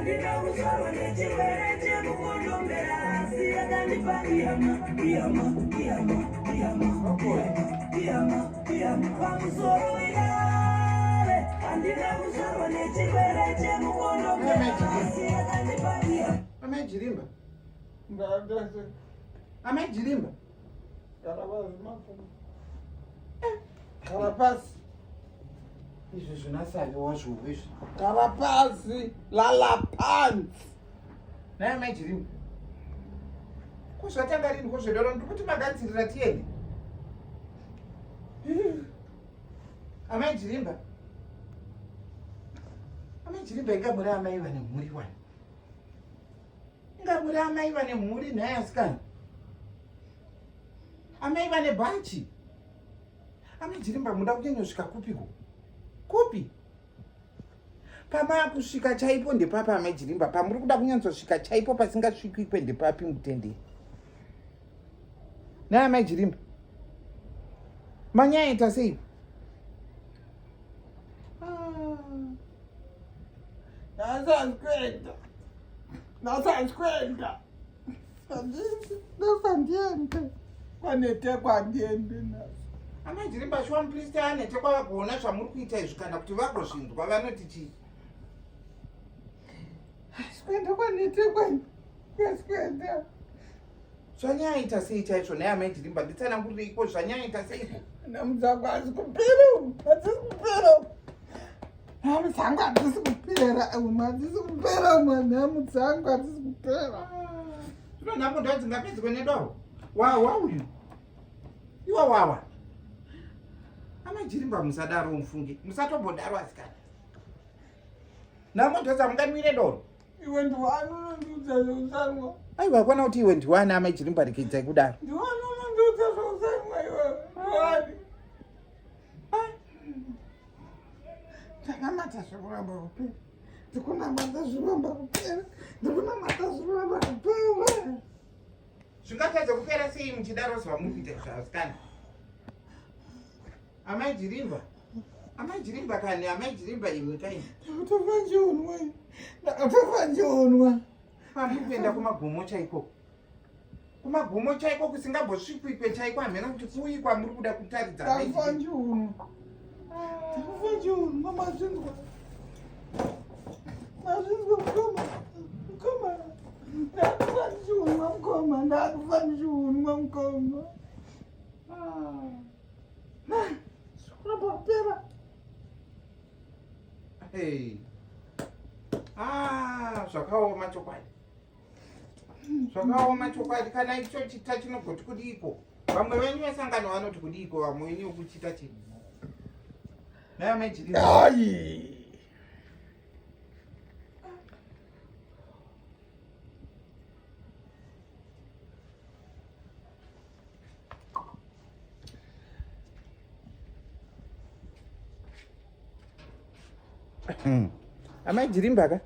Handina kuzvarwa nechirwere chemukondombera asi yakandipa iyama iyama iyama iyama iyama iyama pamusoro wedare. Handina kuzvarwa nechirwere chemukondombera asi yakandipa iyama. Amai Jirimba. Amai Jirimba. Gara pasi mapfumo. Gara pasi. Izvi zvinasavi wazvowo izvi. Gara pasi, lala pants. Naye amai Jirimba. Ko zvatanga rini ko zvedoro ndikuti magadzirira tiende. Amai Jirimba. Amai Jirimba inga muri amai vane mhuri wani. Inga muri amai vane mhuri nhai asikana. Amai vane bhachi. Amai Jirimba muda kunyanyosvika kupiko? Kupi? Pamaakusvika chaipo ndepapi amai Jirimba? Pamuri kuda kunyatsosvika chaipo pasingasvikwikwe ndepapi mutenderi? Nhai amai Jirimba. Manyaita sei? Nhasi handisi kuenda. Nhasi handisi kuenda. Handisi, nhasi handiende. Kwanetekwa handiende nhasi. Amai Jirimba shuwa mupristi anetekwa vagoona zvamuri kuita izvi kana kuti vagozvinzwa vanoti chii? Handisi kuenda kwanetekwa. Handisi kuenda. Zvanyaita sei chaizvo nhai amai Jirimba nditsanangurireiko zvanyaita seiko? Nhamo dzangu hadzisi kupera hadzisi kupera. Nhamo dzangu hadzisi kupera umwe hadzisi kupera umwe nhamo dzangu hadzisi kupera. Zvino nhamo ndo dzingapedzwe nedoro. Wawa uyu. Iwa wawa. Amai Jirimba musadaro mufunge. Musatombodaro asikana. Nhamo ndo dzamunganwire doro. Iwe ndiwani unondiudza zveusanwa? Aiwa kwana kuti iwe ndiwani amai Jirimba rekedzai kudaro. Ndiwani unondiudza zveusanwa iwe? Ndiwani? Ndakamata zvekuramba kupera. Ndikunamata zviramba kupera. Ndikunamata zviramba kupera. Zvingatadza kupera sei muchidaro zvamuri kuita zvasikana? Amai Jirimba. Amai Jirimba kani, amai Jirimba imwi kai. Ndakatofa nchionwa. Ndakatofa nchionwa. Pamuri kuenda kumagumo chaiko. Kumagumo chaiko kusingambosvikwikwe chaiko hameno kuti kuyi kwamuri kuda kutaridza. Ndafa nchionwa. Ndafa nchionwa mazvinzwa. Mazvinzwa mukoma. Mukoma. Ndakufa ndichiunwa mukoma. Ndakufa ndichiunwa mukoma. Ah. Zvikuramba kupera. Hey. Ah, zvakaoma chokwadi. Zvakaoma chokwadi kana icho chita chinogoti kudiiko. Vamwe venyu vesangano vanoti kudiiko vamwe venyu kuchita chii. Naye mai Jiri. Ai. Amai Jirimba ka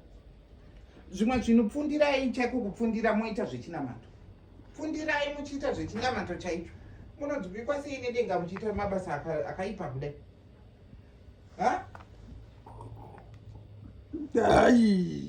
zvimwe zvinhu pfundirai chaiko kupfundira moita zvechinamato pfundirai muchiita zvechinamato chaicho munonzwikwa sei nedenga muchiita mabasa akaipa kudai ha Dai.